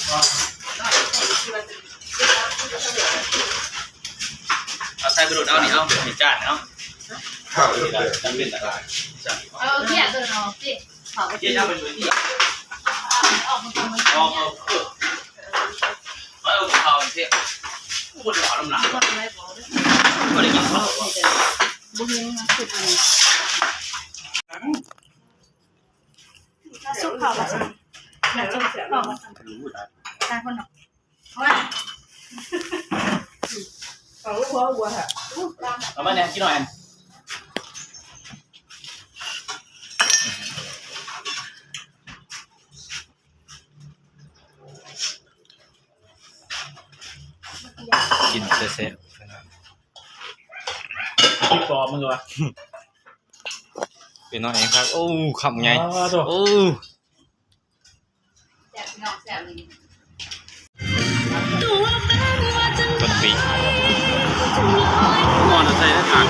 ເອົາໃສ່ໄປໂລດ ເອົານີ້ ເອົາໃຫ້ຈານ ເອົາ ເອົາເປັນຕະຫຼາດ ເອົາເກຍຕົວເນາະ ເກຍ ເກຍເອົາໄປຊ່ວຍທີ່ ອອກມາກ່ອນ ເອົາ ເອົາ ເອົາ ເອົາເຂົ້າເທ ບໍ່ໄດ້ເອົານ້ຳໜັກ ບໍ່ໄດ້ເອົາ ບໍ່ໄດ້ກິນເຂົ້າ ບໍ່ເຫັນ ເອົາຊຸບເຂົ້າມາ ເອົາຊຸບເຂົ້າມາ ຕາຄົນເນາະ ເອົາມາແດ່ກິນໜ້ອຍ ກິນແຊບໆ ທີ່ປອມມັນກໍວ່າ ເປັນໜ້ອຍເອງຄັກ ໂອ້ ຄຳໃຫຍ່ ອໍ ໂອ້ ແຊບ ພີ່ນ້ອງ ແຊບອີ່ຫຼີ ເພິ່ນປີ້ງ ມ່ວນໃສ່ຖາດ